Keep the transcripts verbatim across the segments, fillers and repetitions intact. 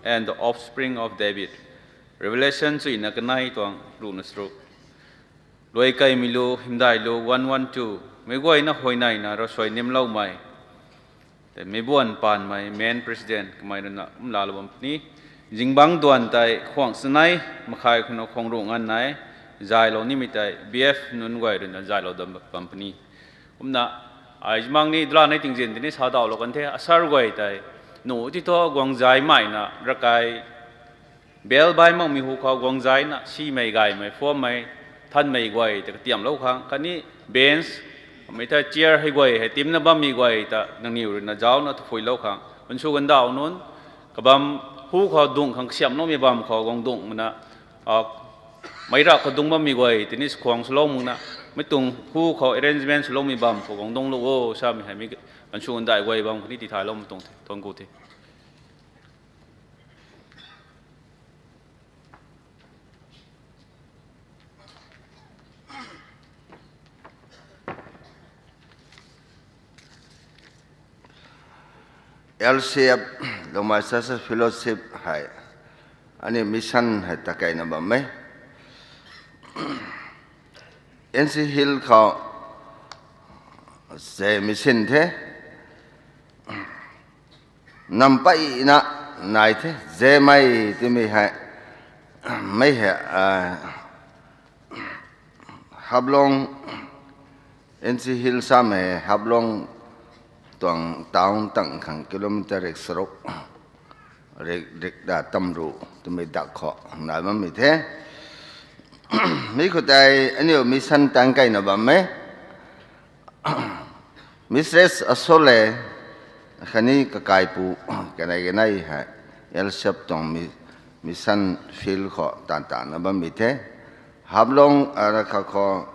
and the offspring of David. Revelation chuina kanei tuang ruhna saruk. Luai kaimei lu, hymdaih lu, one one two. Meic guayna huayneyna ravsuai nimloumei. Tei meic buan paanmei main president kamei ruina um laalou bam puni. Zingbangc duan tei khwang chanei, makhai khwna khwang ruh nganv nai, zaylou nimei tei B F nunc guay ruina zaylou dam bam puni. Kumna, ai zimang ni dala nei tingzin tini sa dawlou kan the, asar guay tei, nu ti thu guang zay maina, rakai, bell bai makmei hu khou guang zayna, simei gaymei, phuammei, thanmei guay tei katiamlou khang, khatni bench, mei thei chair hei guay hei timna bammei guay ta nangniw ruina zauna taphuilou khang, unsw gandauh nunc, kabam hu khou dung khang kasiamhloumei bam khou guang dung mana, a, meic rap khou dung bammei guay tini skhwang swlou makna, mei tuang hu khou arrangement swloumei bam khou guang dungclou o, samei hei mi, unsw gandai guay bam khou ni tithaylou ma tuang the, thuanc ku the. L C F, Lungmei Churches Fellowship hei, aniu mission hei takeina bam e. N C Hill khou, ze mission the, nam mpeyna nai the, zemei timei hei, mei hei, a, Haflong, N C Hill samei hei Haflong tuang town tang khang kilometer rik saruk, rik, rik da tamru twmei dak khou nai bammei the. Mi khou tei aniu mission tang kaina bam e. Mistress Asole, khatni kakaipu, kanei kanei hei, L C F tuang mi-, mission field khou taan tana bammei the. Haflong, a, rakha khou,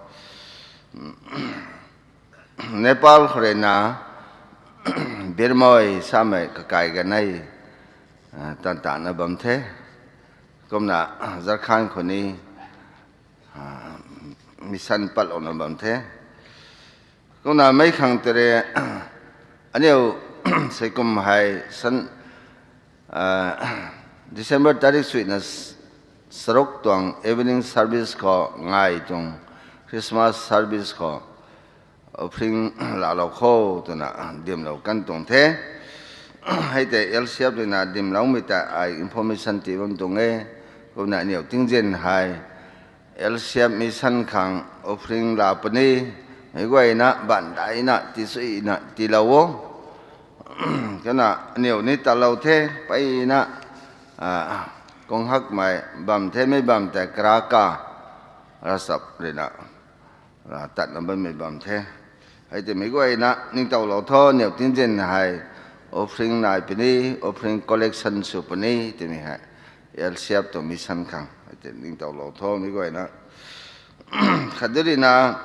Nepal khou ruina, Birmoi samei kakai kanei, a, taan tana bam the. Kumna, Jharkhand khou ni, a, mission patlouna bam the. Kumna meic khang tei rui, aniu, seikum hei san, a, December tarik suina s-, saruk tuang evening service khou ngai tuang Christmas service khou offering laalou kho twna dimlou kan tuang the. Hei tei L C F ruina dimloumei ta ai information tii bam tuang e. Kumna aniu tingzin hei L C F mission khang offering laa puni, meic guayna bandaina tisuina tiilou o. Kumna aniu ni talou the, mpeyna, a, kung hakmei bam the, mei bam tei karaka, ravchap ruina, a, tatna bammei bam the. Hei tei meic guayna ningtowlou tho, aniu tingzin hei offering nai puni, offering collection sw puni twmei hei L C F tuang mission khang hei tei ningtowlou tho meic guayna. Khatdu ruina,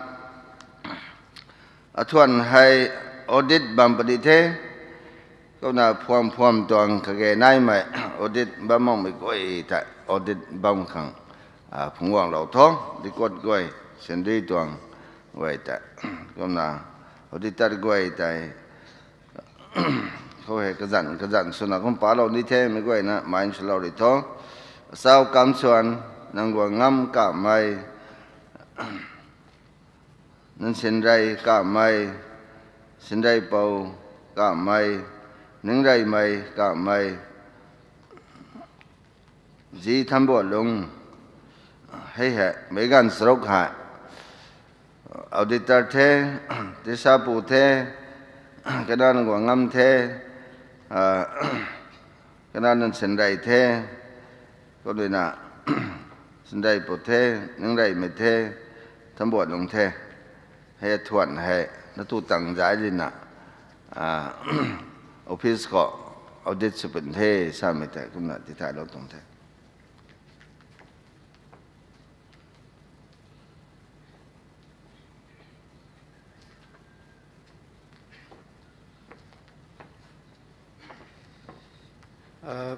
athuan hei audit bam puni the. Kumna phuam phuam tuang kage naimei audit bam makmei guay tei audit bam khang, a, phungc guanglou tho, record guay, sandui tuang guay tei. Kumna auditor guay tei, khou hei kazanc kazanc swna kum palou ni the, meic guayna mind swlou ri tho. Sau Kamsuan, nang guang ngam kamei, Nunsinrei kamei, Sinreipou kamei, Ningreimei kamei, Zi Thambuatlung, hei hei, meic ganv charuk hei, auditor the, tisapu the, kanac Guangngam the, a, kanac Nunsinrei the, kumna, Sinreipou the, Ningreimei the, Thambuatlung the, hei thuan hei natu tang zai lina, a, office khou audit sw pun the samei tei kumna tithaylou tuang the. A,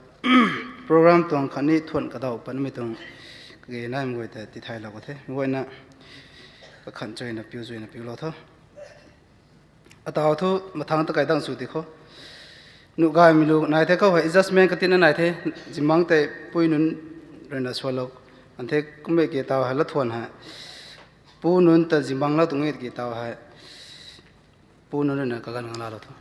program tuang khatni thuan kadaw patmei tuang kage naimei guay ta tithaylou ka the. Mei guayna kakhan chuina piu chuina piulou tho. Ataw thu mathang ta kai dang sw ti khou. Nuh gaymei lu nai the khou hei, adjustment katina nai the, zimang tei pui nunc ruina sualou. An the kummei ki taw hei lathuan hei. Pu nunc ta zimanglou tuang e ki taw hei. Pu nunc ruina kaganv gang laalou tho.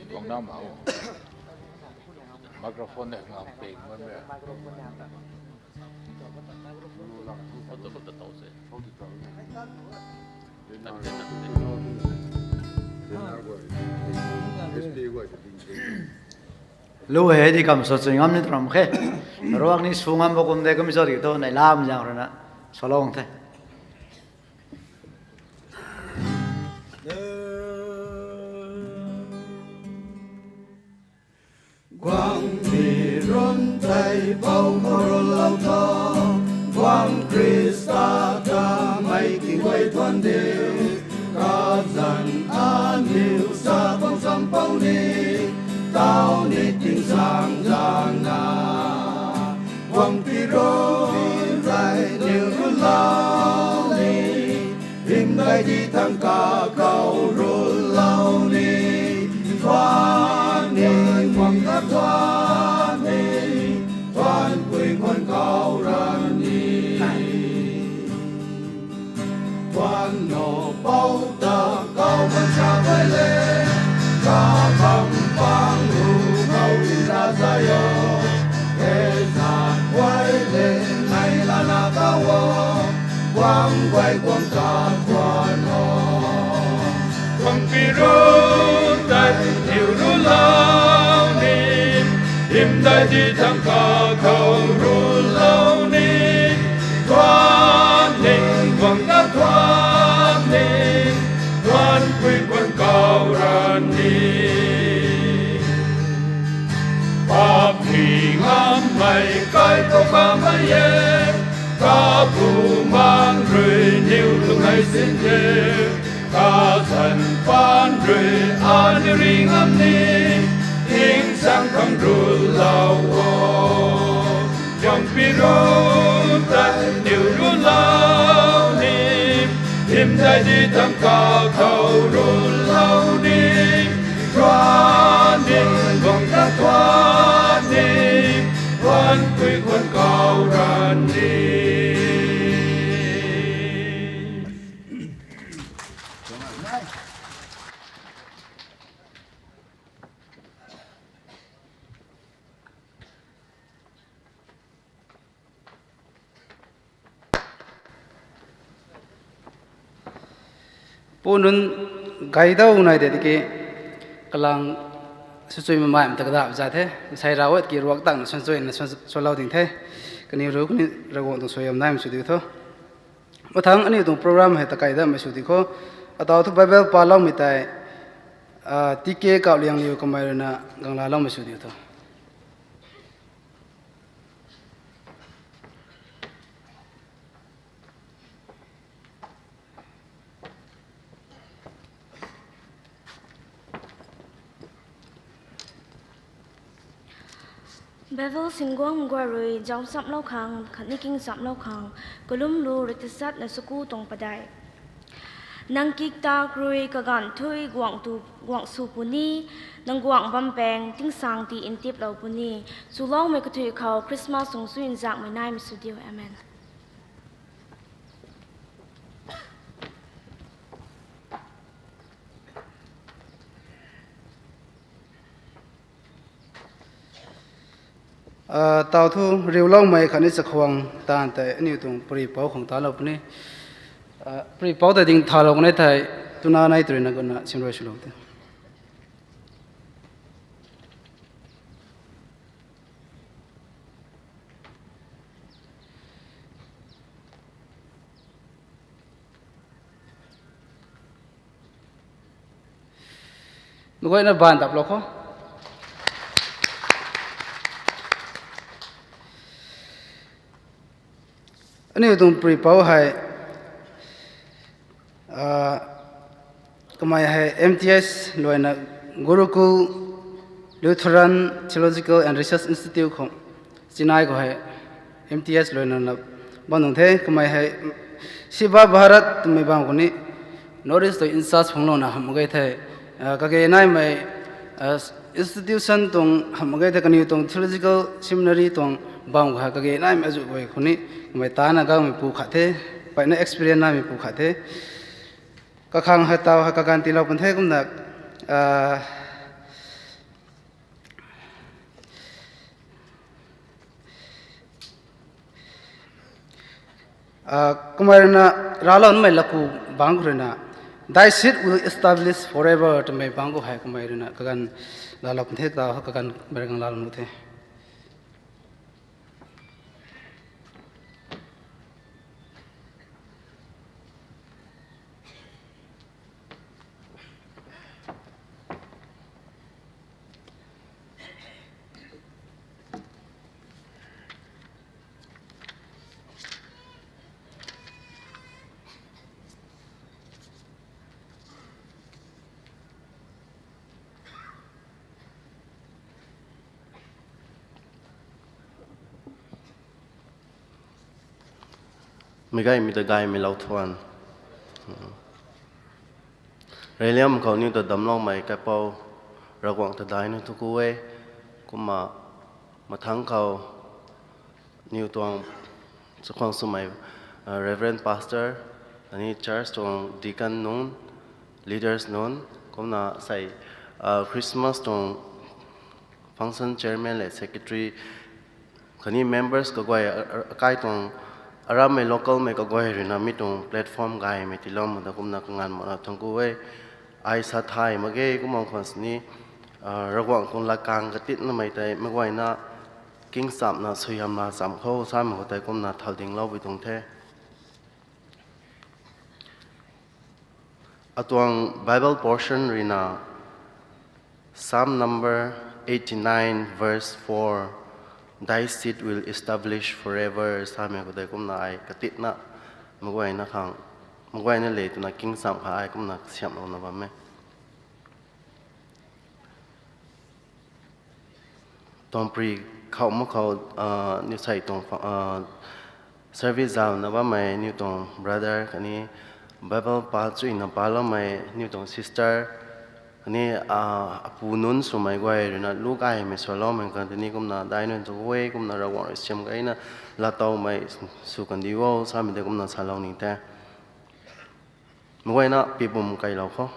Guangna mau. Microphone ne ngam ping man me. Lu hei di kam sw chui ngam ni tram khe. Ruak ni sw ngam ba kum de kum cho di tho, nai lam zang rana. Salong the. Guang pi run tei pou khou run lou tho, guang Khrista ta mei ki guay thuan de, kazan aniu sa bang sam pou ni, tau ni ting sang zan na. Guang pi run tei niw run lou ni, hymdaih di thangc kakhou run lou ni, thuan ni, guang ta thuan ni, thuan pui khwan kau ran ni. Puan no pou ta kau man sa guay le, kabam pang ru kau tin la zay o. Hei zat guay le, nai lana kau o, guang guay guang ta puan o. Guang pi run tei niw run lou ni, hymdaih di thangc kakhou run lou ni, thuan ni, guang ta thuan ni, thuan pui khwan kau ran ni. Paap ni ngammei kai khou kamei e, kabumaengc rui niw lung hei sin de, kazan paan rui aniu ri ngam ni, tingsaeng khang run lou o. Guang pi run tei niw run lou ni, hymdaih di thangc kakhou run lou ni, thuan ni, guang ta thuan ni, thuan pui khwan kau ran ni. Pu nunc gaydau nai de tiki, kalang swchui mamei ta kadap za the, sai Ravguangc ki ruak tangna swchui na swlou ding the, kaniw rui kaniw Ravguangc tuang suaihiam naimei sw diu tho. Mathangc aniu tuang program hei ta kai dammei sw di khou, ataw thu Bible paloumei tei, ah, T K Kauhliangliu kamei ruina ganglaloumei sw diu tho. Bible singuang guay rui zauc chamlou khang khatni king chamlou khang, kalum lu riktasatna saku tuang padeih. Nang kiktak rui kaganv thui guangc tu, guangc sw puni, nang guangc bampaeng tingsaeng ti ntiplou puni, swloumei kathui khou Christmas tuang sui nzakmei naimei sw diu. Amen. Tau thu riuloumei khatni chakhwang taanv tei aniu tuang pari pouc khang talou puni. Pari pouc tei ding thalou kan e thei, tuna nei tw ruina guna simrui swlou the. Meic guayna baanv taplou khou. Aniu tuang pari pouc hei, kamei hei M T S luaina Gurukul Lutheran Theological and Research Institute khou, Chennai khou hei M T S luaina na bam tuang the. Kamei hei Seva Bharat twmei bam khou ni North East tuang in-charge phunglouna hamh mak ge the. Kage naimei institution tuang hamh mak ge the, kaniw tuang theological seminary tuang bam khou hei kage naimei azuh guay khou ni kamei tana gaymeipu khat the, mpeyna experience naimeipu khat the. Kakhang hei tau hei kaganv tiilou pun the kumna, kamei ruina raclou numei laku bangc khou ruina, Thy seed will establish forever twmei bangc khou hei kamei ruina kaganv laalou pun the, tau hei kaganv meic rui khang laalou nu the. Meic gaymei ta gaymei lou thuan. Reyliam khou niw ta damcloumei kaipouc Ravguangc ta daihna thuku e. Kumna mathangc khou niw tuang chakhwang swmei Reverend Pastor, khatni church tuang deacon nunc, leaders nunc, kumna sei Christmas tuang function chairman le secretary, khatni members kaguay, akai tuang arammei localmei kaguay ruina mi tuang platform gaymei tiiloumei ta kumna kanganv makna thuanc ku e. Ai sa thay mak ge kumna khwan sini, Ravguangc tuang latkaeng katitnamei tei meic guayna kingchamhna suaihiamna chamh khou samei khou tei kumna thau dingloupui tuang the. Atuang Bible portion ruina Psalm number eighty-nine verse four, Thy seed will establish forever samei khou tei kumna ai katitna meic guayna khang, meic guayna le twna kingchamh kha ai kumna kasiamhlouna bam e. Tuang pari khou mak khou, niw sei tuang service zauhna bammei niw tuang brother khatni Bible pa chuyna paloumei niw tuang sister khatni apu nunc swmei guay ruina lu gaymei swloumei khang tini kumna daihna thuku e. Kumna Ravguangc rui siam gayna laatowmei sw kandi o samei tei kumna salou ni the. Meic guayna pibum kailou khou.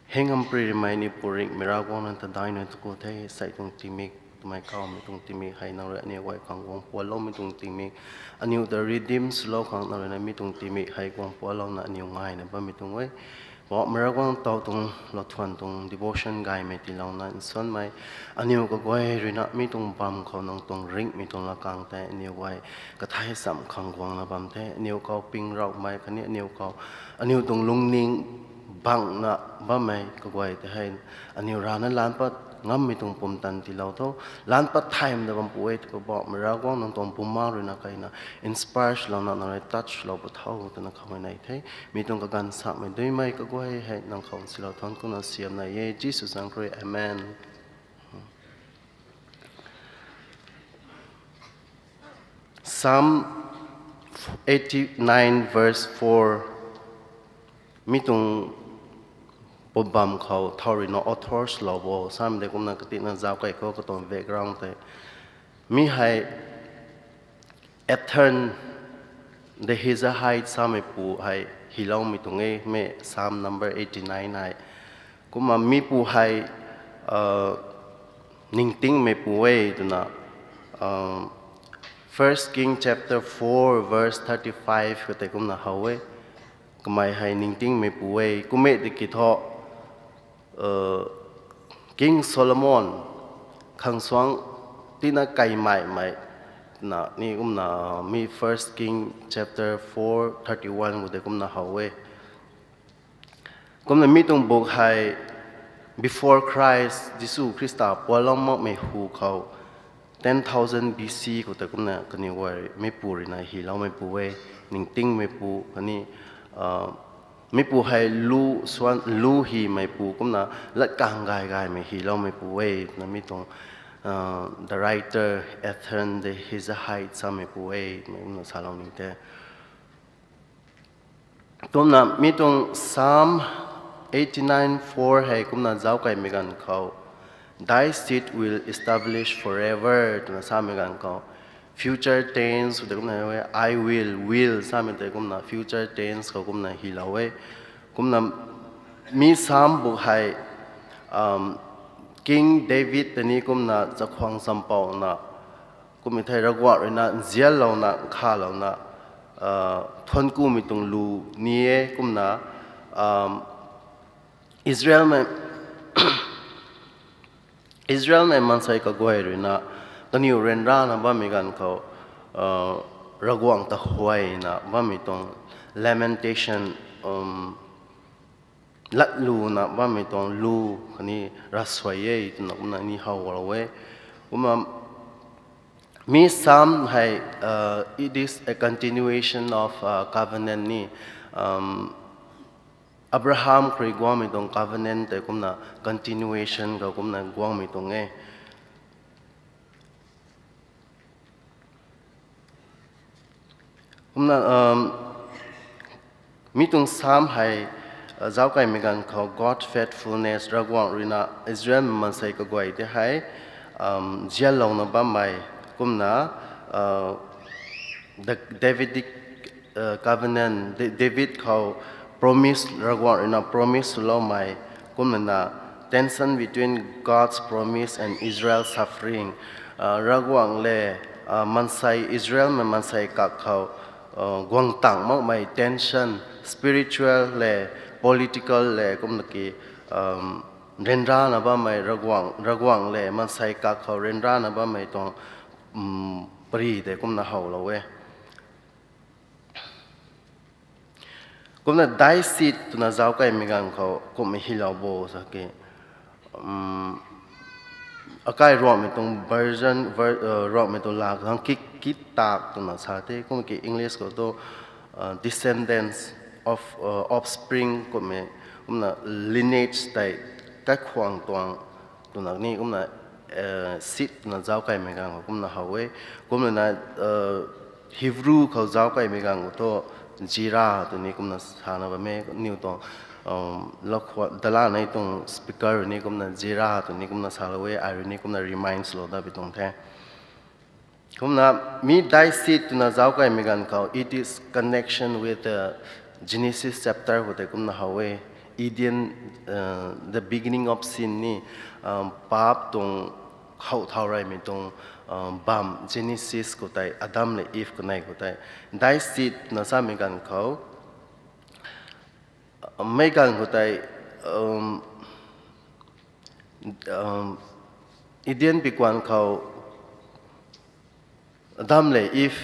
Hei ngamparymei aniu Pu Ringhmei Ravguangc nang ta daihna thuku the. Sei tuang tingmik twmei kawmei tuang tingmik hei nang rui aniu guay khang guang pualoumei tuang tingmik, aniu ta redeem swlou khang nang ruina mi tuang tingmik hei guang pualouna aniu ngayna bammei tuang e. Poubauhmei Ravguangc, tau tuang lou thuan tuang devotion gaymei tiilouna nsuanmei aniu kaguay ruina mi tuang bam khou nang tuang ringhmei tuang latkaeng tei aniu guay kathai chamh khang guangna bam the. Aniu khou ping ravmei khatni aniu khou, aniu tuang lungning bangna bammei kaguay tei hei aniu rana lan pat ngammei tuang pumtan tiilou tho. Lan pat thaymei na bam pu e tw Poubauhmei Ravguangc, nang tuang Bumaengh ruina kaina inspire swlouna nang rui touch lou pu tho twna khou nei the. Mi tuang kaganv sakmei duimei kaguay hei nang khou silou thuanc kuna siamna e, Jisu zaeng khou rui, amen. Psalm eighty-nine verse four. Mi tuang pum bam khou thau ruina author swlou bo samei tei kumna katina zauc kei khou katuang background tei, mi hei Ethan the Ezrahite sameipu hei hyloumei tuang e, mi Psalm number eighty-nine hei. Kumna mipu hei ningtingmeipu e twna, uh, First King chapter four verse thirty-five khou tei kumna how e. Kamei hei ningtingmeipu e, kum e tiki thu, uh, King Solomon khang suang tina kaimeimei na ni kumna mi First King chapter four thirty-one khou tei kumna how e. Kumna mi tuang buk hei before Christ, Jisu Khrista pualou makmei hu khou, ten thousand B C khou tei kumna kaniw guay meipu ruina hyloumeipu e, ningtingmeipu khatni, uh, meipu hei lu suan lu hymeipu kumna lat kang gay gaymei hyloumeipu e twna mi tuang, uh, the writer Ethan the Ezrahite sameipu e twmei kumna salou ni the. Kumna mi tuang Psalm eighty-nine four hei kumna zauckaimei ganv khou, Thy seed will establish forever twna samei ganv khou, future tense khou tei kumna how e, I will, will samei tei kumna future tense khou kumna hylou e. Kumna mi Psalm buk hei, um, King David tei ni kumna chakhwang champouna, kummei thei Ravguangc ruina nzianlouna, nkhavlouna, uh, thuanc kumei tuang lu ni e kumna, um, Israelmei, Israelmei maansei kaguay ruina kaniw ryanrana bammei ganv khou, uh, Ravguangc ta huayna bammei tuang lamentation, um, latluna bammei tuang lu khatni ravsuai e twna kumna ni howlou e. Kumna mi Psalm hei, uh, it is a continuation of, uh, covenant ni, um, Abraham khou rui guangmei tuang covenant tei kumna continuation khou kumna guangmei tuang e. Kumna, um, mi tuang Psalm hei, uh, zauckaimei ganv khou God faithfulness, Ravguangc ruina Israel maansei kaguay tei hei, um, nzianlouna bammei kumna, uh, the Davidic, uh, covenant, Da-, David khou promise, Ravguangc ruina promise swloumei kumna, tension between God's promise and Israel's suffering, uh, Ravguangc le, uh, maansei Israelmei maansei kak khou, uh, guang tang makmei tension, spiritual le, political le kumna ki, um, ryanrana bammei Ravguangc, Ravguangc le maansei kak khou ryanrana bammei tuang, um, pary tei kumna howlou e. Kumna Thy seed twna zauckaimei ganv khou kummei hylou bo sa ki, um, akai Ruangmei tuang version, ver-, uh, Ruangmei tuang laa khang ki, kitak twna sa the, kum ki English khou tu, uh, descendants of, uh, offspring kummei, kumna lineage tei kaikhwang tuang twna ni kumna, uh, seed twna zauckaimei ganv khou kumna how e. Kumna, uh, Hebrew khou zauckaimei ganv khou tu zera tw ni kumna sana bam e, niw tuang, um, lakhwan dalanei tuang speaker rui ni kumna zera tw ni kumna salou e, ai rui ni kumna remind swlou dat pui tuang the. Kumna mi Thy seed twna zauckaimei ganv khou, it is connection with the Genesis chapter khou tei kumna how e, Eden, uh, the beginning of sin ni, um, paap tuang khou thau reymei tuang, uh, bam Genesis khou tei Adam le Eve kanei khou tei, Thy seed twna samei ganv khou, mei ganv khou tei, um, um, Eden pikuan khou Adam le Eve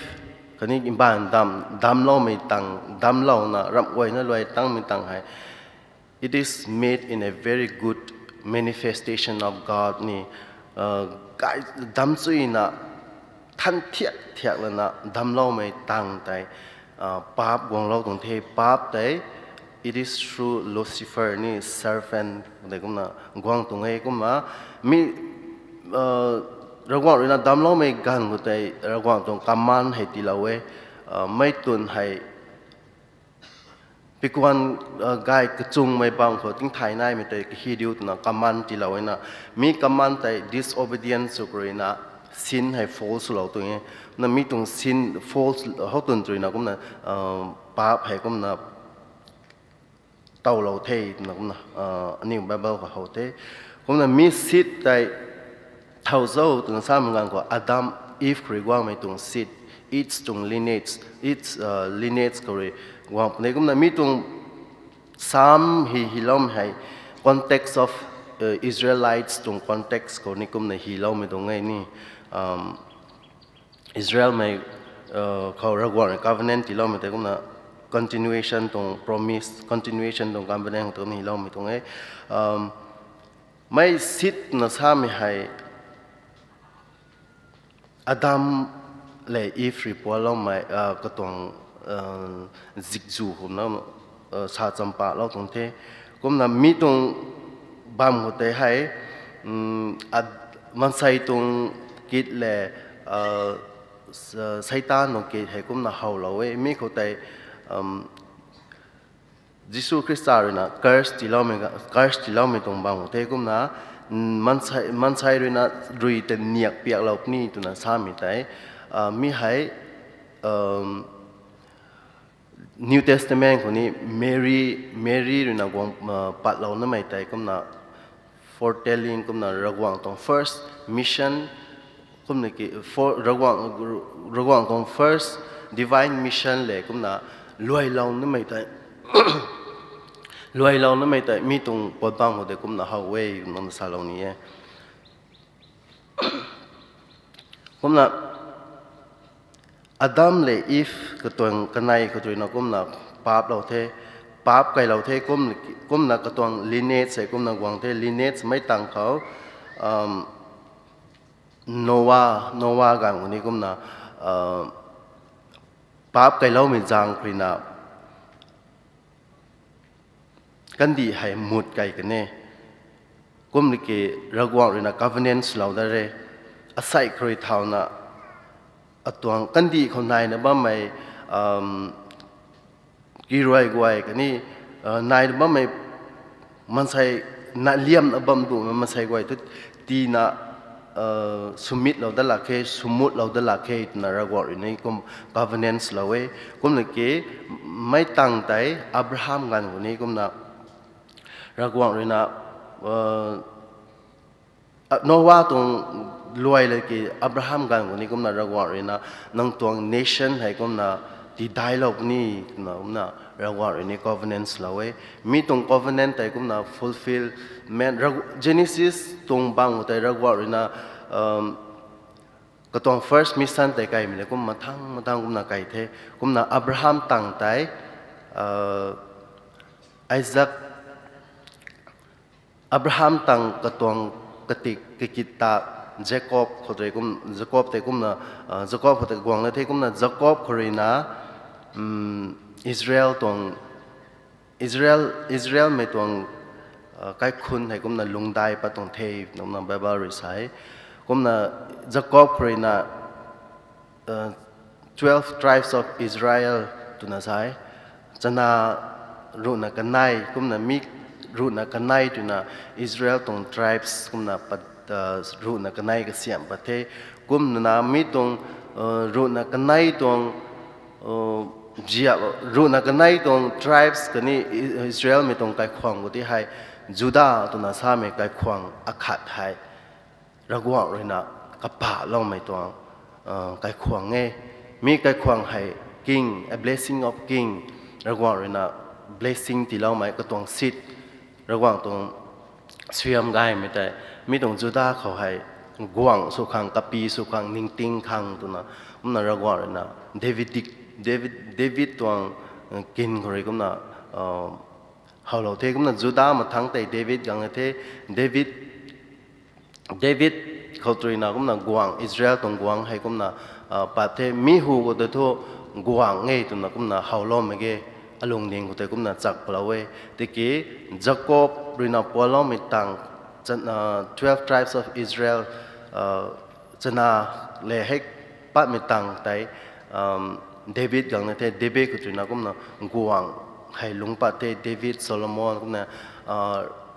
khatni mbaanv dam, damcloumei tang, damclouna ramh guayna luai tangmei tang hei, it is made in a very good manifestation of God ni, uh, gay, damcchuina, than thiak thiak lana damcloumei tang tei, uh, paap guanglou tuang the, paap tei, it is through Lucifer ni serpent tei kumna guang tuang e kumna, mi, uh, Ravguangc ruina damcloumei ganv khou tei Ravguangc tuang command hei tiilou e, uh, mei twn hei pikuan, uh, gay kachungmei bam khou tingthai naimei tei kahi diu twna command tiilou e na. Mi command tei disobedience sw khou ruina sin hei fall swlou tuang e. Na mi tuang sin fall, hou twn ruina kumna, uh, paap hei kumna towlou the twna kumna, uh, aniw Bible khou how the. Kumna mi seed tei How zo twna samei ganv khou Adam, Eve khou rui guangmei tuang seed, its tuang lineage, its lineage khou rui guang puni. Kumna mi tuang Psalm hei hyloumei hei context of Israelites tuang context khou ni kumna hyloumei tuang e ni. Israelmei khou Ravguangc rui covenant tiiloumei tei kumna continuation tuang promise, continuation tuang covenant khou kumna hyloumei tuang e. Mei seed na samei hei Adam lev Eve rui pualoumei katuang zikzu khou na sa champahlou tuang the. Kumna mi tuang bam khou tei hei maansei tuang kit lev Seitaan tuang kit hei kumna howlou e. Mi khou tei Jisu Khrista ruina curse tiiloumei tuang bam khou the. Kumna maansei ruina rui ta niak piaklou puni twna samei tei mi hei New Testament khou ni Mary, Mary ruina guang patlou namei tei kumna foretelling, kumna Ravguangc tuang first mission, kumna ki Ravguangc tuang first divine mission lev kumna luailou namei tei luailou namei tei mi tuang pat bam khou tei kumna how e, kumna salou ni e. Kumna Adam lev Eve katuang kanei khou ruina kumna paaplou the, paap kailou the. Kumna katuang lineage hei kumna guang the, lineage mei tang khou Noa, Noa ganv khou ni kumna paap kailoumei zaeng khou ruina kandih hei mut kai kan e. Kumna ki Ravguangc ruina covenant swlou dat re, asei khou rui thauna atuang kandih khou naina bammei kiruai guay khatni naina bammei maansei, na liamna bam duhmei maansei guay thu tiina swmitlou dat lak khe, swmutlou dat lak khe twna Ravguangc rui ni kum covenant swlou e. Kumna ki mei tang tei Abraham ganv khou ni kumna Ravguangc ruina Noa tuang luai la ki Abraham ganv khou ni kumna Ravguangc ruina nang tuang nation hei kumna tidailou puni twna kumna Ravguangc rui ni covenant swlou e. Mi tuang covenant tei kumna fulfillment, Genesis tuang bam khou tei Ravguangc ruina katuang first mission tei kaimei le kum mathang mathang kumna kai the. Kumna Abraham tang tei Isaac, Abraham tang katuang katik kakit ta Jacob khou tei kum, Jacob tei kumna Jacob khou tei guang la the. Kumna Jacob khou ruina Israel tuang Israel, Israelmei tuang kaikhunc hei kumna lungdai pat tuang the twna Bible rui sa e. Kumna Jacob khou ruina twelve tribes of Israel twna sa e. Chana ruhna kanei kumna mi ruhna kanei twna Israel tuang tribes kumna pat ruhna kanei kasiamh pat the. Kumna mi tuang ruhna kanei tuang zia, ruhna kanei tuang tribes khatni Israelmei tuang kaikhwang khou tei hei Juda twna samei kaikhwang akhat hei Ravguangc ruina kapahloumei tuang kaikhwang e. Mi kaikhwang hei king, a blessing of king, Ravguangc ruina blessing tiiloumei katuang seed, Ravguangc tuang suaihiam gaymei tei mi tuang Juda khou hei guangc sw khang, kapi sw khang, ningting khang twna kumna Ravguangc ruina Davidic, David, David tuang kin khou rui kumna howlou the. Kumna Juda mathangc tei David gang e the. David, David khou tei ruina kumna guangc, Israel tuang guangc hei kumna pat the. Mi hu khou tei thu guangc e twna kumna howloumei ge, alungning khou tei kumna chak palou e. Tiki Jacob ruina pualoumei tang, twelve tribes of Israel chana le hei patmei tang tei David gang na the. David khou tei ruina kumna guangc hei lungc pat the. David, Solomon kumna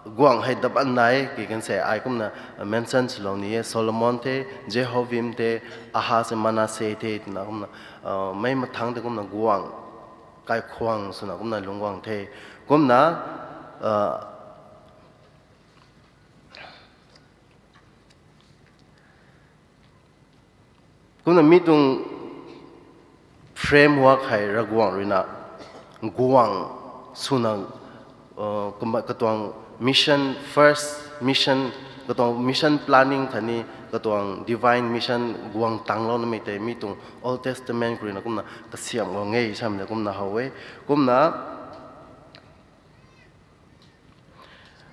guangc hei daban nai ki kan se ai kumna mention swlou ni e. Solomon the, Jehoiakim the, Ahaz, Manasseh the twna kumna mei mathangc tei kumna guangc kaikhwang swna kumna lungc guang the. Kumna Kumna mi tuang framework hei Ravguangc ruina guangc swna, uh, kumna katuang mission, first mission, katuang mission planning khatni katuang divine mission guang tangclou namei tei mi tuang Old Testament khou ruina kumna kasiamh guang e samei ta kumna how e. Kumna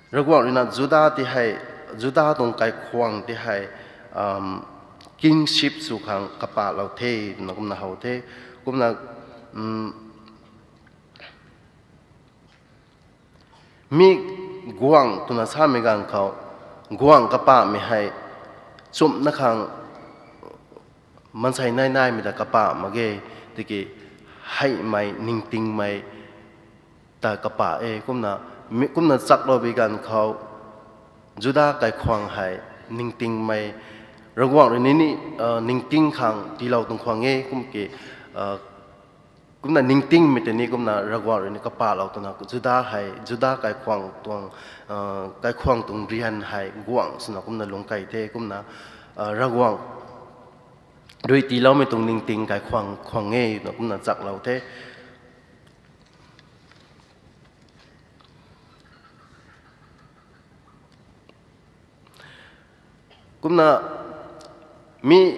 Ravguangc ruina Juda ti hei, Juda tuang kaikhwang ti hei, um, kingship sw khang kapahlou the twna kumna how the. Kumna, um, mi guangc twna samei ganv khou, guangc kapahmei hei, chumhna khang maansei nai naimei ta kapah mak ge, tiki heihmei, ningtingmei ta kapah e, kumna, mi, kumna chaklou bi ganv khou, Juda kaikhwang hei, ningtingmei, Ravguangc rui ni, ni, uh, ningting khang tiilou tuang khwang e, kum ki, uh, kumna ningtingmei tei ni kumna Ravguangc rui ni kapahlou twna Juda hei, Juda kaikhwang tuang, uh, kaikhwang tuang rian hei guangc swna kumna lungc kei the, kumna, uh, Ravguangc rui tiiloumei tuang ningting kaikhwang khwang e twna kumna chaklou the. Kumna mi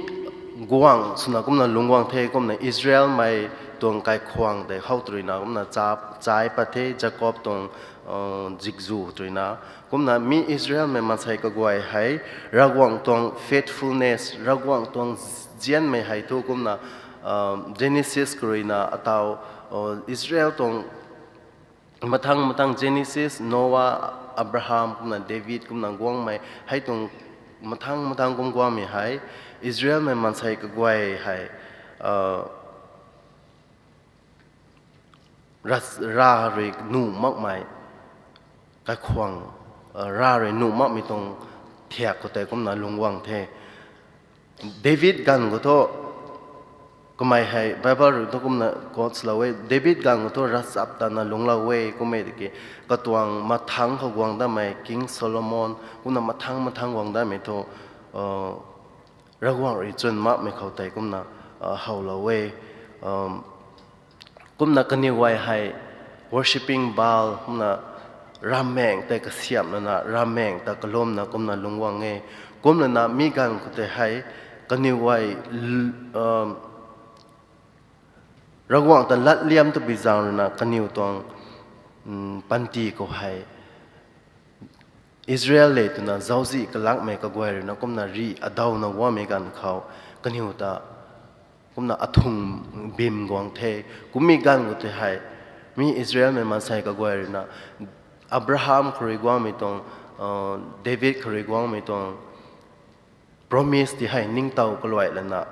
guangc swna kumna lungc guang the, kumna Israelmei tuang kaikhwang tei how tw ruina kumna cha, chai pat the, Jakob tuang, uh, zikzu tw ruina. Kumna mi Israelmei maansei kaguay hei, Ravguangc tuang faithfulness, Ravguangc tuang zianmei hei thu kumna, uh, Genesis khou ruina ataw, uh, Israel tuang mathang mathang Genesis, Noah, Abraham, kumna David, kumna guangmei, hei tuang mathang mathang kum guangmei hei, Israelmei maansei kaguay hei, uh, ra, Rav rui nuh makmei, kaikhwang, uh, Rav rui nuh makmei tuang thiak khou tei kumna lungc guang the. David ganv khou thu, kamei hei Bible rui thu kumna quote lou e, David ganv khou thu ravchap tana lungclou e, kum e tiki, katuang mathang khou guang datmei King Solomon, kumna mathang mathang guang datmei thu, uh, Ravguangc rui chwn makmei khou tei kumna, uh, howlou e. Um, kumna kaniw guay hei worshipping Baal, kumna ravmaengc tei kasiamh lana, ravmaengc ta kalumna kumna lungc guang e. Kumlana mi ganv khou tei hei, kaniw guay, l-, um, Ravguangc ta latliam tabui zaeng ruina kaniw tuang, um, panty khou hei, Israel le twna zauczih kalakmei kaguay ruina kumna rih adawna guangmei ganv khou, kaniw ta kumna athung bim guang the, kummei ganv khou tei hei, mi Israelmei maansei kaguay ruina, Abraham khou rui guangmei tuang, uh, David khou rui guangmei tuang, promise ti hei ningtow kaluai lana,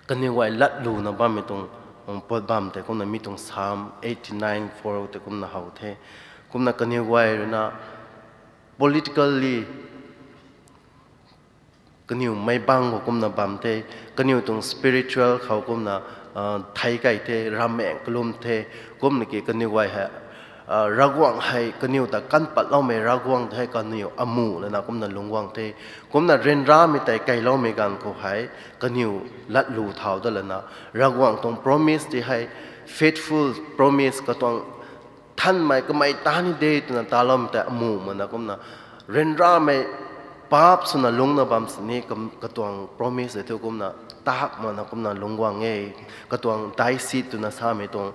kaniw guay latluna bammei tuang, um, pot bam tei kumna mi tuang Psalm eighty nine four tei kumna how the. Kumna kaniw guay ruina politically kaniw meic bang khou kumna bam the, kaniw tuang spiritual khou kumna, uh, thei kei the, ravmaengc kalum the, kumna ki kaniw guay hei, uh, Ravguangc hei kaniw ta kan patloumei Ravguangc hei kaniw amuh lana kumna lungc guang the, kumna ryanramei tei keiloumei ganv khou hei, kaniw latlu thau dat lana, Ravguangc tuang promise ti hei, faithful promise katuang thanmei kamei ta ni de twna taloumei tei amuh mana kumna, ryanramei paap swna lungcna bam sini kam-, katuang promise e thu kumna, tak mana kumna lungc guang e, katuang daisit twna samei tuang,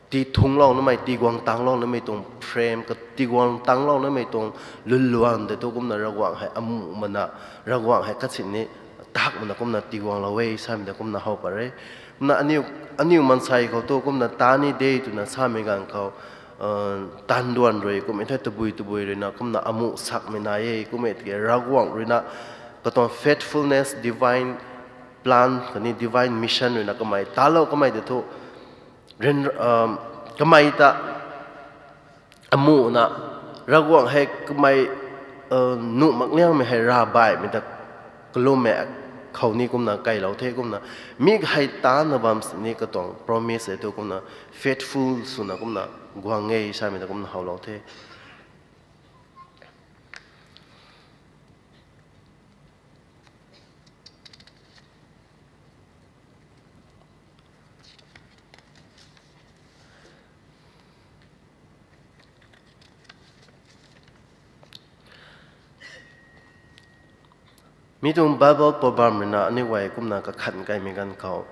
tithungclou namei, tiguang tangclou namei tuang frame, ka-, tiguang tangclou namei tuang lwnluan tei thu kumna Ravguangc hei amuh mana, Ravguangc hei kasin ni tak mana kumna tiguanglou e samei ta kumna how pat re. Kumna aniu, aniu maansei khou thu kumna ta ni de twna samei ganv khou, uh, tanduan rui kummei the tabui tabui ruina kumna amuh sakmei nai e, kummei tiki Ravguangc ruina katuang faithfulness, divine plan khatni divine mission ruina kamei talou kamei tei thu, ryan, um, kamei ta amuhna, Ravguangc hei kamei, uh, nuh mak liangmei hei ravbaihmei ta kalummei khou ni kumna keilou the kumna, mi hei tana bam sini katuang promise e thu kumna faithful swna kumna guang e samei ta kumna howlou the. Mi tuang Bible proverb ruina aniu guay kumna kakhan kaimei ganv khou,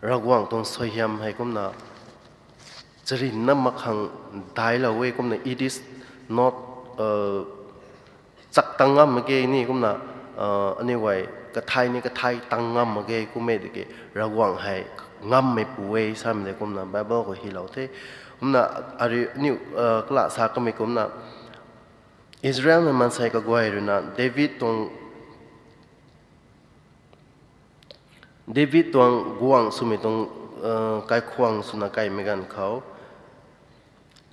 Ravguangc tuang suaihiam hei kumna charynna mak khang daiclou e kumna, it is not, uh, chak tang ngam mak ge ni kumna, uh, aniu guay kathai ni kathai tang ngam mak ge kum e tiki, Ravguangc hei ngammeipu e samei de kumna Bible khou hylou the. Kumna ari aniu, uh, kala sa kamei kumna, Israelmei maansei kaguay ruina David tuang David tuang guangc swmei tuang, uh, kaikhwang swna kaimei ganv khou,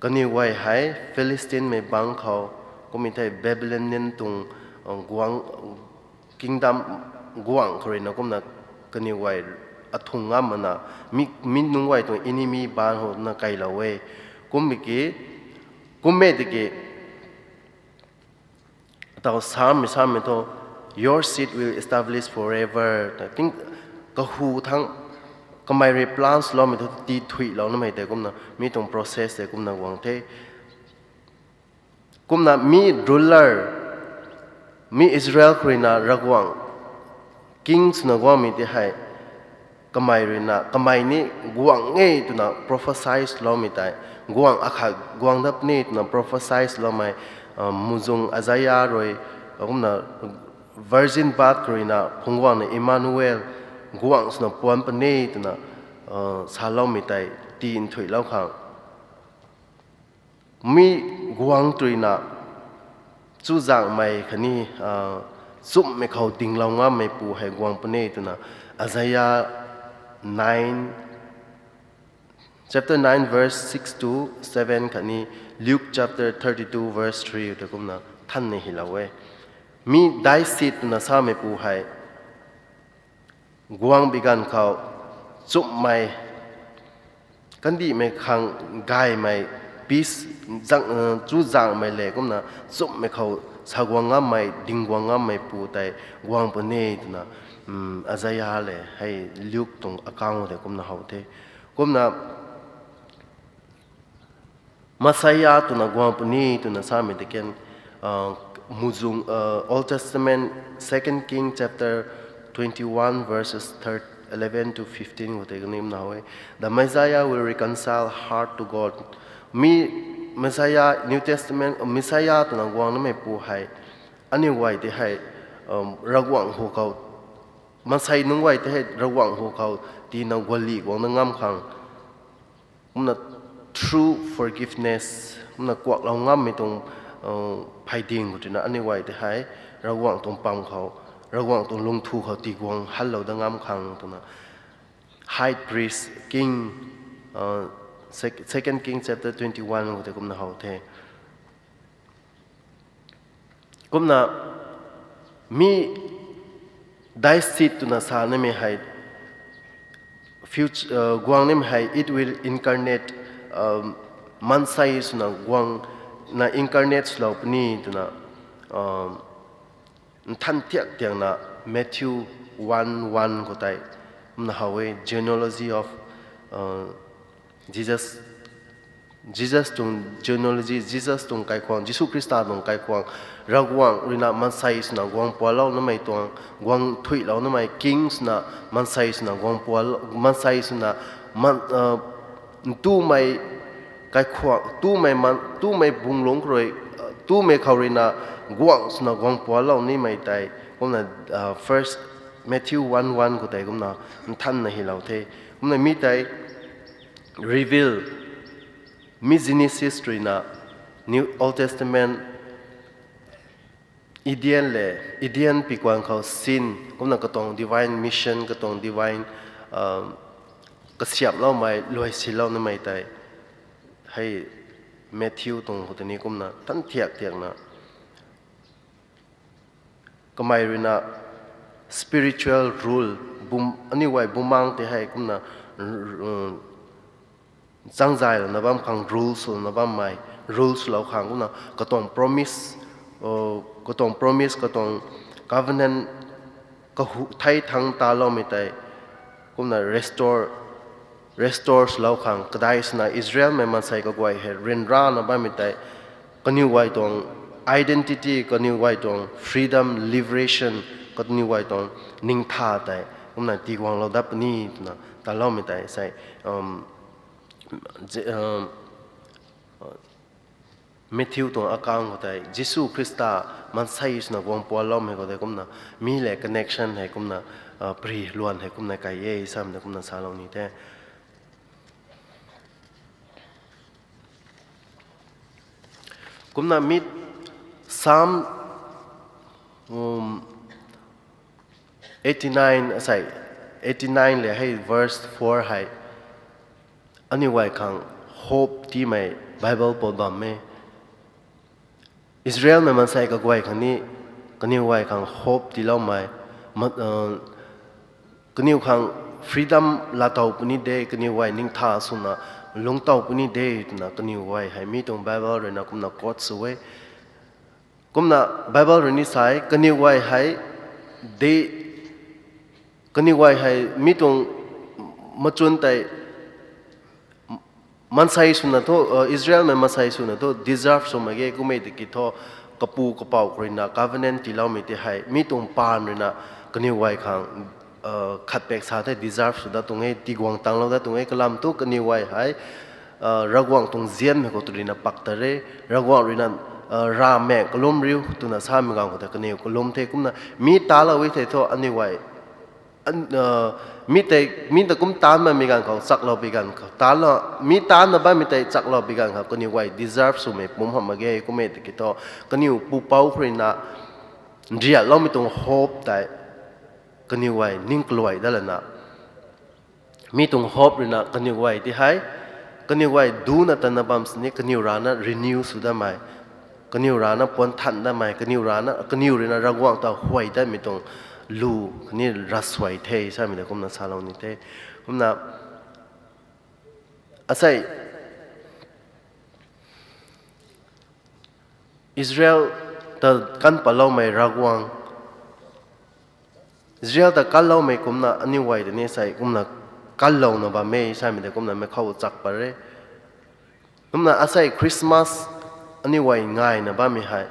kaniw guay hei Philistinemei bangc khou, kummei thei Babylonian tuang, uh, guangc, kingdom guangc khou ruina kumna kaniw guay athung ngam makna, mi, mi nunc guay tuang enemy bangc khou na kailou e. Kummei ki, kum e tiki, tau samei samei thu, your seed will establish forever. Ting, kahu thang, kamei rui plan swloumei thu tii thuihlou namei tei kumna, mi tuang process tei kumna guang the. Kumna mi ruler, mi Israel khou ruina Ravguangc king swna guangmei tei hei, kamei ruina, kamei ni guang e twna prophecy swloumei tei, guang akhat guang dat puni twna prophecy swloumei, uh, muhzwng Isaiah rui, kumna virgin birth khou ruina phungc guangna Emmanuel, guang swna puan puni twna, uh, saloumei tei tii nthuihlou khang, mi guang tw ruina chuzaenghmei khatni, uh, nchumhmei khou dinglou ngammeipu hei guang puni twna Isaiah nine, chapter nine verse six to seven khatni Luke chapter thirty-two verse three tei kumna thanna hylou e. Mi daicsit twna sameipu hei guang bi ganv khou, nchumhmei, kandihmei khang gaymei, peace, zang, uh, chuzaenghmei le kumna nchumhmei khou sa guang ngammei, ding guang ngammeipu tei guang puni twna, um, Isaiah le hei Luke tuang account tei kumna how the. Kumna Messiah twna guang puni twna samei tei kan, uh, muhzwng, uh, Old Testament, Second King chapter twenty-one verses eleven to fifteen khou tei kaniw na how e. The Messiah will reconcile heart to God. Mi Messiah, New Testament, Messiah twna guang nameipu hei, aniu guay tei hei, um, Ravguangc hu khou, maansei nunc guay tei hei Ravguangc hu khou tiina guali guangna ngam khang, kumna true forgiveness, kumna kuaklou ngammei tuang, uh, pheyding khou twna aniu guay tei hei Ravguangc tuang pam khou, Ravguangc tuang lungthu khou tiguang hanlou dat ngam khang twna High Priest, King, uh, Sec-, Second King chapter twenty-one khou tei kumna how the. Kumna mi daicsit twna sa namei hei, future, uh, guang nimei hei, it will incarnate, um, maansei swna guangna incarnate swlou puni twna, um, nthan thiak thiakna Matthew one one khou tei kumna how e, genealogy of, uh, Jesus, Jesus tuang genealogy, Jesus tuang kaikhwang, Jisu Khrista tuang kaikhwang, Ravguangc ruina maansei swna guang pualou namei tuang, guang thuihlou namei king swna maansei swna guang pual, maansei swna man, uh, ntumei kaikhwang, tumei man, tumei bunglungc khou rui, uh, tumei khou ruina guang swna guang pualou nimei tei kumna, uh, First Matthew one one khou tei kumna nthanna hylou the. Kumna mi tei reveal, mi Genesis ruina New, Old Testament, Eden le, Eden pikuan khou sin, kumna katuang divine mission, katuang divine, um, kasiamhloumei, luaisilou namei tei hei Matthew tuang khou tei ni kumna nthan thiak thiakna kamei ruina spiritual rule, bum, aniu guay bumaengc tei hei kumna, r-, r-, changzaylouna bam khang, rule swlouna bammei, rule swlou khang kumna katuang promise, uh, katuang promise, katuang covenant, kahu thei thangc taloumei tei kumna restore, restore swlou khang, kadai swna Israelmei maansei kaguay hei ryanrana bammei tei, kaniw guay tuang identity, kaniw guay tuang freedom, liberation, kaniw guay tuang ningtha tei kumna tiguanglou dat puni twna taloumei tei sei, Matthew tuang account khou tei Jisu Khrista maansei swna guang pualoumei khou tei kumna mi le connection hei kumna, pri luan hei kumna kai e samei tei kumna salou ni the. Kumna mi Psalm eighty nine, asei, eighty nine le hei verse four hei aniu guay khang hope tiimei Bible pou bam e. Israelmei maansei kaguay khang ni kaniw guay khang hope tiiloumei, kaniw khang freedom laatow puni de, kaniw guay ningtha swna lungctow puni de twna kaniw guay hei mi tuang Bible ruina kumna quote sw e. Kumna Bible rui ni sa e, kaniw guay hei de, kaniw guay hei mi tuang machun tei maansei swna thu, Israelmei maansei swna thu deserve sw mak ge, kummei tiki thu kapu kapouc khou ruina covenant tiiloumei tei hei mi tuang paan ruina kaniw guay khang khatpek sa the, deserve sw dat tuang e, tiguang tanglou dat tuang e, kalam thu kaniw guay hei Ravguangc tuang nzianmei khou tu ruina pak ta re, Ravguangc ruina ravmaengc kalum riu twna samei ganv khou tei kaniw kalum the. Kumna mi talou e thei thu aniu guay mi tei, mi ta kum taanc bammei ganv khou chaklou bi ganv khou, mi taancna bammei tei chaklou bi ganv khou kaniw guay deserve swmei pumc hamh mak ge, kummei tiki thu kaniw pupouc khou ruina nriatloumei tuang hope tei kaniw guay ning kaluai dat lana mi tuang hope ruina kaniw guay ti hei kaniw guay duna tanna bam sini kaniw rana renew sw datmei, kaniw rana puanthan datmei, kaniw rana, kaniw ruina Ravguangc ta huay datmei tuang lu khatni ravsuai the samei tei kumna salou ni the. Kumna asei Israel ta kan patloumei Ravguangc, Israel ta kanloumei kumna aniu guay ta ni sei kumna kanlouna bam e samei tei kumna meic khou chak pat re. Kumna asei Christmas aniu guay ngayna bammei hei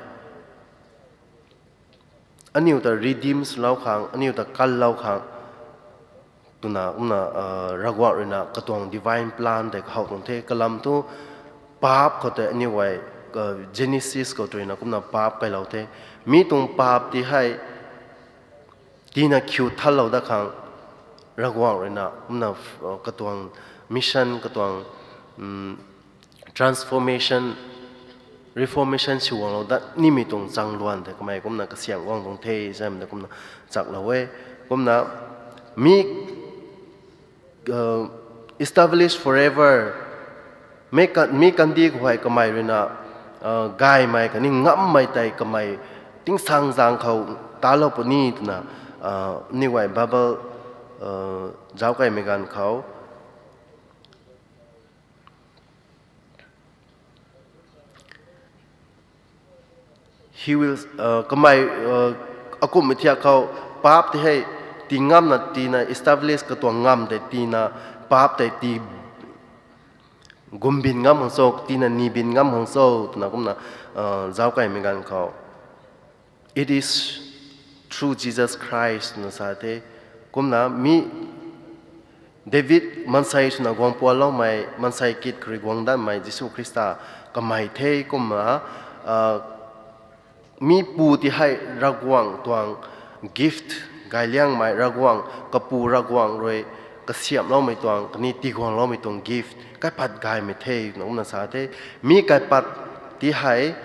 aniu ta redeem swlou khang, aniu ta kanlou khang twna kumna Ravguangc ruina katuang divine plan tei kahow tuang the. Kalam thu paap khou tei aniu guay, Genesis khou tei ruina kumna paap kailou the. Mi tuang paap ti hei tina khiu thanlou dat khang Ravguangc ruina kumna katuang mission, katuang transformation, reformation sw guanglou dat nimei tuang chang luan tei kamei kumna kasiam guang tuang the samei tei kumna chaklou e. Kumna mi establish forever, mi kandih khou hei kamei ruina gaymei khatni ngammei tei kamei tingsaengzaeng khou talou puni twna aniu guay Bible zauckaimei ganv khou he will, kamei akumhmei thiak khou paap tei hei tii ngamna tina establish katuang ngam tei tina paap tei tii gumbin ngam khang cho, tina nibin ngam khang cho twna kumna zauckaimei ganv khou It is through Jesus Christ twna sa the. Kumna mi David maansei swna guang pualoumei, maansei kit khou rui guang datmei Jisu Khrista kamei the. Kumna mi pu ti hei Ravguangc tuang gift, gayliangmei Ravguangc, kapu Ravguangc rui kasiamhloumei tuang khatni tiguangloumei tuang gift kaipat gaymei the twna kumna sa the. Mi kaipat ti hei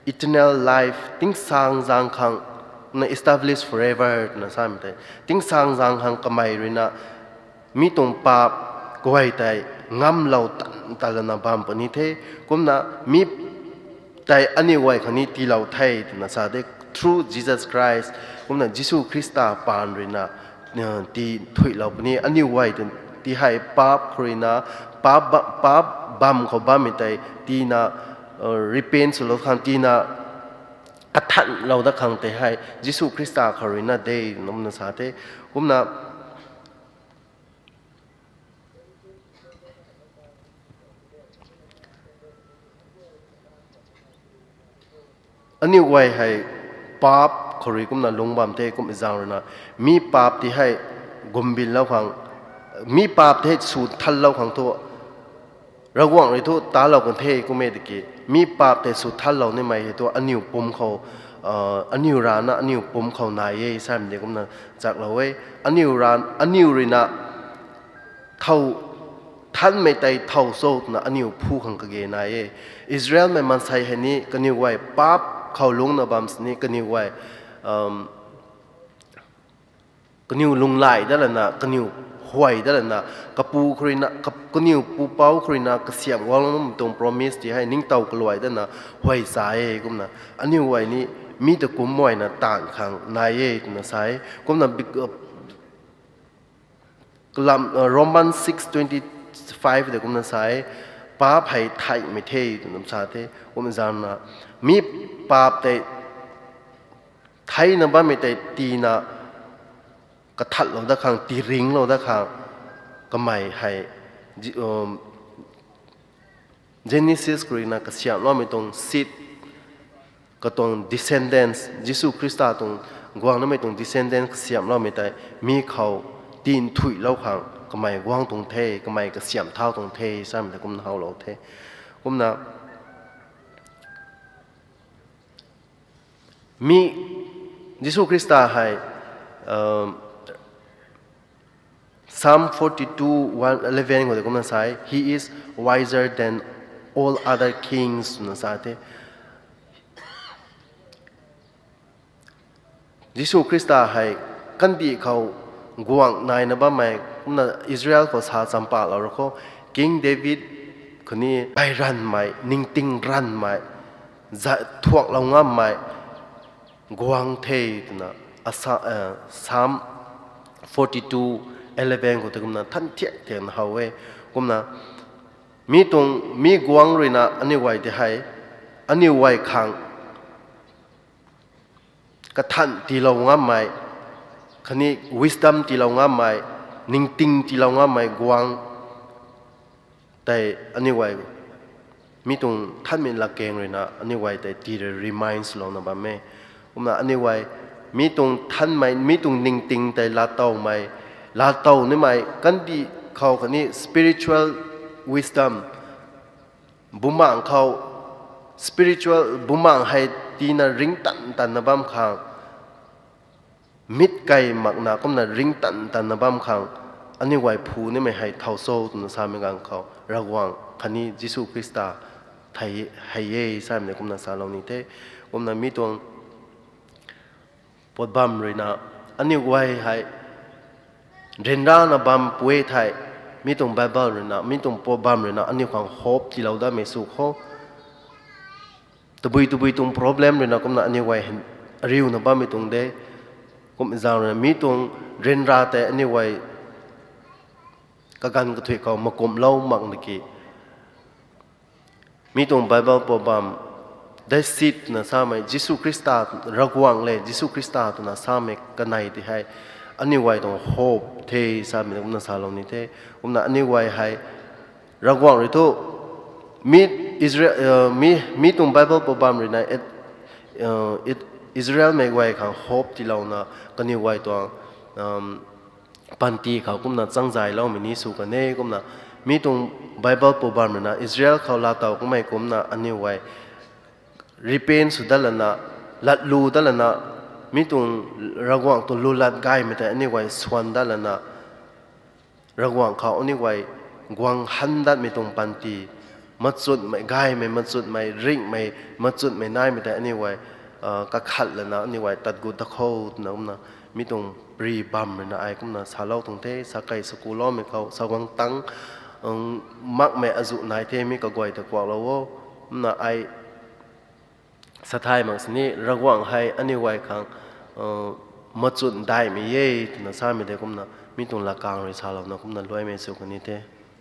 eternal life, tingsaengzaeng khang, na establish forever twna samei tei tingsaengzaeng khang kamei ruina mi tuang paap guay tei ngamlou tan talana bam puni the. Kumna mi tei aniu guay khang ni tiilou the twna sa the, through Jesus Christ. Kumna Jisu Khrista paan ruina ti thuilou puni aniu guay tei, ti hei paap khou ruina, paap bam khou bammei tei tina repent swlou khang, tina kathanlou dat khang tei hei Jisu Khrista khou ruina de twna sa the. Kumna aniu guay hei paap rui kumna lungc bam the, kum zaeng ruina. Mi paap tei hei gumbinlou khang, mi paap tei hei sw thanlou khang thu, Ravguangc rui thu talou kan the kum e tiki. Mi paap tei sw thanlou nimei hei thu aniu pumc khou, aniu rana aniu pumc khou nai e samei de kumna chaklou e. Aniu ra, aniu ruina thow, thanmei tei thow cho twna aniu phu khang kage nai e. Israelmei maansei hei ni kaniw guay paap khou lungcna bam sini kaniw guay, kaniw lunghlaic dat lana, kaniw huay dat lana, kapu khou ruina, kap-, kaniw pupouc khou ruina kasiamh guangloumei tuang promise tei hei ningtow kaluai datna huay sa e kumna. Aniu guay ni mi ta kumc guayna taanv khang nai e twna sa e. Kumna bik-, kalam, Roman six twenty five de kumna sa e, paap hei theihmei the twna sa the, kum zaengna. Mi paap tei theihna bammei tei tina kathatlou dat khang, tiringlou dat khang, kamei hei, Genesis khou ruina kasiamhloumei tuang seed, katuang descendants, Jisu Khrista tuang guangna mei tuang descendants kasiamhloumei tei mi khou tinthuilou khang kamei guang tuang the, kamei kasiamh thau tuang the samei tei kumna howlou the. Kumna mi, Jisu Khrista hei, Psalm forty two eleven khou tei kumna sa e, He is wiser than all other kings twna sa the. Jisu Khrista hei kandih khou guangc naina bammei kumna Israel khou sa champahlou ra khou, King David khou ni gay ranvmei, ningting ranvmei, za-, thuaklou ngammei guang the twna, Psalm forty two eleven khou tei kumna than thiak thiakna how e. Kumna mi tuang, mi guang ruina aniu guay tei hei, aniu guay khang kathan tiilou ngammei, khatni wisdom tiilou ngammei, ningting tiilou ngammei guang tei aniu guay, mi tuang thanmei latkaeng ruina aniu guay tei tii rui remind swlouna bam e. Kumna aniu guay, mi tuang thanmei, mi tuang ningting tei laatowmei, laatow nimei kandih khou khatni spiritual wisdom, bumaengc khou, spiritual bumaengc hei tina ringctan tanna bam khang, mit kei makna kumna ringctan tanna bam khang, aniu guay phu nimei hei thow cho twna samei ganv khou Ravguangc khatni Jisu Khrista thei hei e samei kumna salou ni the. Kumna mi tuang pot bam ruina aniu guay hei ryanrana bam pui thei, mi tuang Bible ruina, mi tuang pot bam ruina aniu khang hope tiilou datmei sw khou, tabui tabui tuang problem ruina kumna aniu guay hei ariuna bammei tuang de. Kum zaeng ruina mi tuang ryanra tei aniu guay kaganv kathuic khou makumhlou mak na ki, mi tuang Bible pot bam, that seed twna samei Jisu Khrista, Ravguangc le Jisu Khrista twna samei kanei tei hei aniu guay tuang hope the samei kumna salou ni the. Kumna aniu guay hei Ravguangc rui thu mi Isra-, mi, mi tuang Bible pot bam ruina Israelmei guay khang hope tiilouna kaniw guay tuang panty khou kumna changzayloumei ni sw kan e. Kumna mi tuang Bible pot bam ruina Israel khou laatow kummei kumna aniu guay repent sw dat lana, latlu dat lana, mi tuang Ravguangc tuang lu lat gaymei tei aniu guay swan dat lana, Ravguangc khou aniu guay guang han datmei tuang panty, machutmei gaymei, machutmei ringhmei, machutmei naimei tei aniu guay kakhat lana aniu guay tat gut dat khou twna kumna mi tuang pri bam ruina ai kumna salou tuang the. Sakei sakuloumei khou saguang tang makmei azuh nai the, mi kaguay ta kuaklou o. Kumna ai sathay mak sini Ravguangc hei aniu guay khang machun daihmei e twna samei de. Kumna mi tuang lakang rui salouna kumna luaimei sw kan ni the.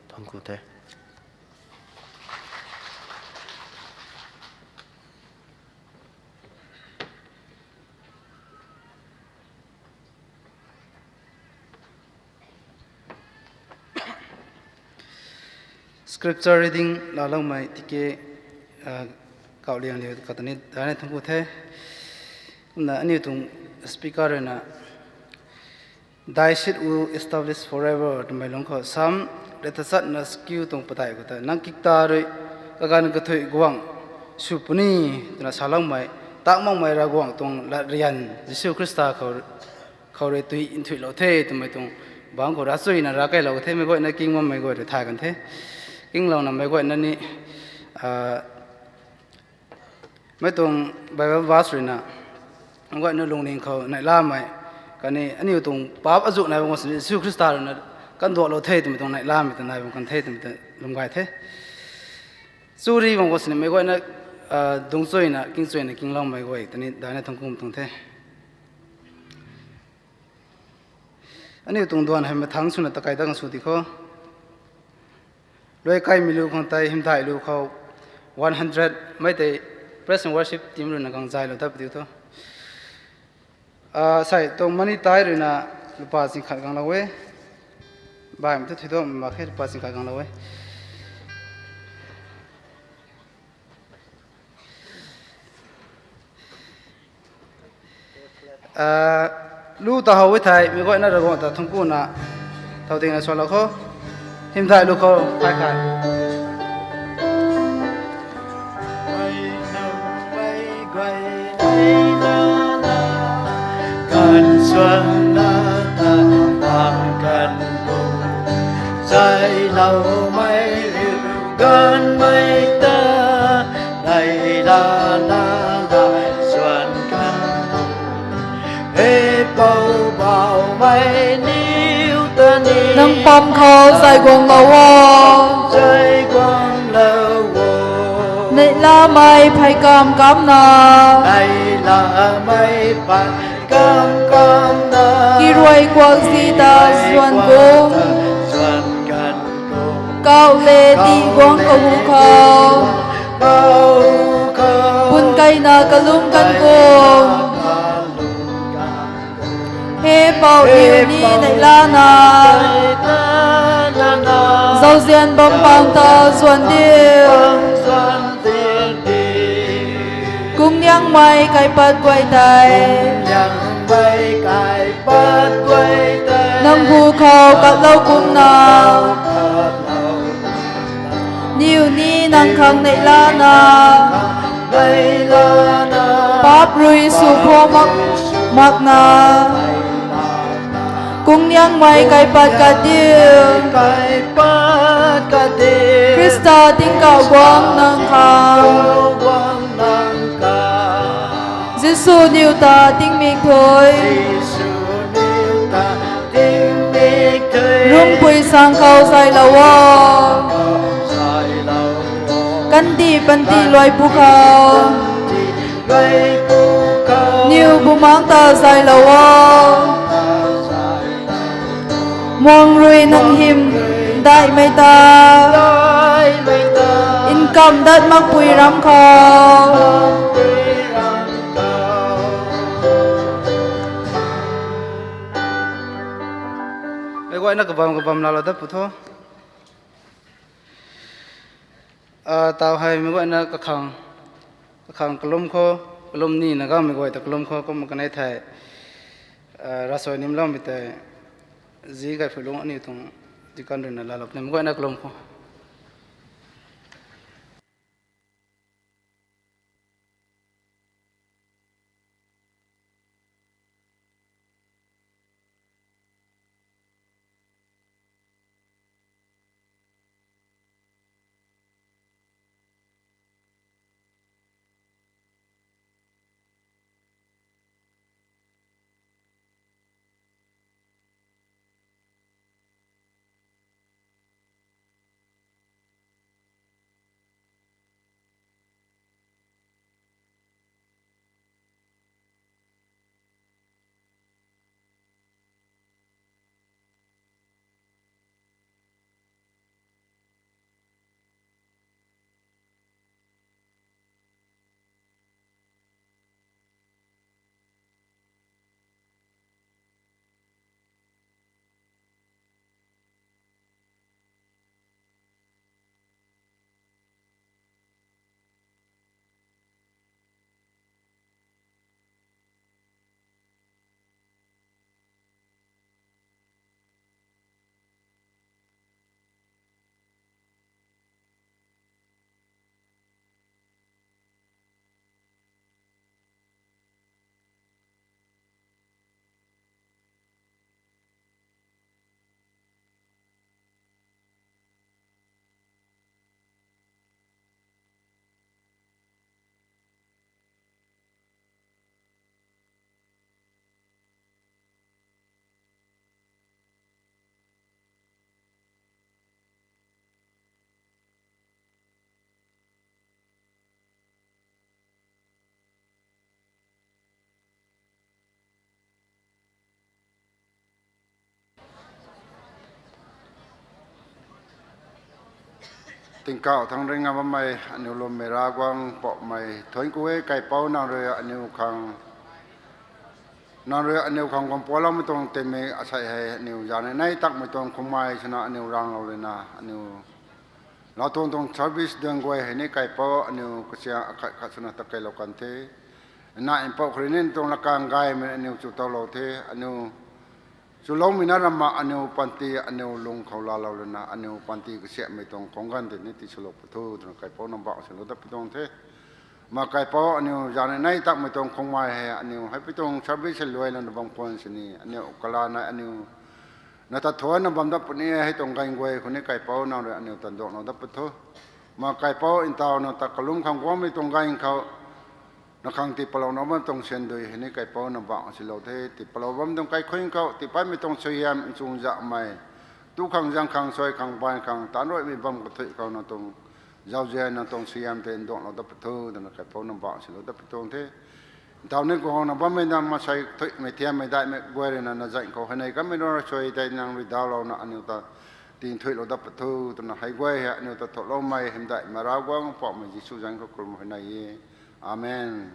Thuanc ku the. Scripture reading laaloumei tiki, kauhliangliu kata ni daina thuanc ku the. Kumna aniu tuang speaker rui na, Thy seed will establish forever twmei lungc khou Psalm rui tachatna skiu tuang padeih khou ta, nang kikta rui kaganv kathuic guangc sw puni twna saloumei, tak makmei Ravguangc tuang latryan Jisu Khrista khou, khou rui tui nthuihlou the twmei tuang bangc khou ravchuyna ravkailou the, meic guayna king bammei guay rui thay kan the. Kinglouna meic guayna ni, mei tuang Bible verse rui na, meic guayna lungning khou neihlamei, khatni aniu tuang paap azuh nai bam khou sini Jisu Khrista rui na kanduaklou the twmei tuang neihlamei ta nai bam kan the twmei ta lwm gay the. Churi bam khou sini meic guayna dungcchuina, kingchuina, kingloumei guay ta ni daina thangc kum tuang the. Aniu tuang duan hei mathangc swna takai dat kan sw di khou. Luai kaimei lu khang tei hymdaih lu khou one hundred mei tei praise and worship team rui na gang zaylou dat pui diu tho. Sei tuang mani tai rui na lupa ching khat ganglou e. Baihmei thu thuiduangmei mak khe, lupa ching khat ganglou e. Lu ta how e thei, meic guayna Ravguangc ta thangc kuna, thow dingna suanlou khou, hymdaih lu khou phay khat. Kan suanna ta pang kan bu, zayloumei riu ganmei ta, neihla lana suan kan bu. He Poubauhmei, niw ta ni nang pam khou zay guanglou o, zay guanglou o. Neihlamei phey kam kamna, neihlamei phey kam kamna, kiruai kuakzi ta zuan kum, zuan kan kum, kauh le dih guang kahu khou, kauh khou, pun kaina kalum kan kum. He Pou, niw ni neihlana, zauzian bam pang ta zuan diu. Kungniangmei kaipat guay tei, nang hu khou katlou kumna, niw ni nang khang neihlana, paap rui sw pho mak, makna, kungniangmei kaipat kat diu. Khrista tingkauh guang nang khang, Jisu niw ta tingmik thui, rumpui sang khou zaylou o. Kandih panty luai pu khou, niw bumaengc ta zaylou o. Muang rui nang hymdaihmei ta nkamh dat makpui ram khou, meic guayna kabam kabam laalou dat pu tho. Taw hei meic guayna kakhang, kakhang kalum khou, kalum nina gaymei guay ta kalum khou kumna kanei thei, ravsuai nimloumei tei, zi Gaiphuilung aniu tuang deacon rui na laalou puni, meic guayna kalum khou. Tingkauh thangc ringna bammei aniu lwmmei Ravguangc Poubauhmei, thuanc ku e Kaipouc, nang rui aniu khang, nang rui aniu khang guang pualoumei tuang timi asei hei aniu zanc nei takmei tuang khungmei swna aniu ranglou lana aniu laa tuang tuang service duang guay hei ni Kaipouc aniu kasiang akhat khat swna takeilou kan the. Nai mpouh khou rui ni tuang lakang gaymei aniu chu towlou the, aniu chuloumei na ramna aniu panty aniu lung khou laalou lana aniu panty kasiamhmei tuang khang ganv tei ni tiswlou pu tho twna Kaipouc nang bangc silou dat pi tuang the. Ma Kaipouc aniu zanc nei takmei tuang khungmei hei aniu hei pi tuang service hei luai lana bam khwan sini aniu kalanei aniu na ta thuanna bam dat puni e, hei tuang ganv guay khou ni Kaipouc nang rui aniu ta duanglou dat pu tho. Ma Kaipouc ntaw na ta kalum khang guangmei tuang ganv khou na khang tii palouna bam tuang siandui hei ni Kaipouc nang bangc silou the, tii palou bam tuang kaikhunc khou tii patmei tuang suaihiam nchung zahmei, tu khang zaeng khang suai khang baanv khang taanc ruimei bam kathuic khou na tuang zauzian na tuang suaihiam tei nduanglou dat pu tho twna Kaipouc nang bangc silou dat pi tuang the. Ntaw ni guangna bammei na masei thuimei thiammei daihmei guay rui na na zaeng khou hei nei kanmei rui suai tei nang rui dawlouna aniu ta tinthuilou dat pu tho twna hei guay hei aniu ta tholoumei hymdaihmei Ravguangc Poubauhmei Jisu zanc khou kalum hei nei e. Amen.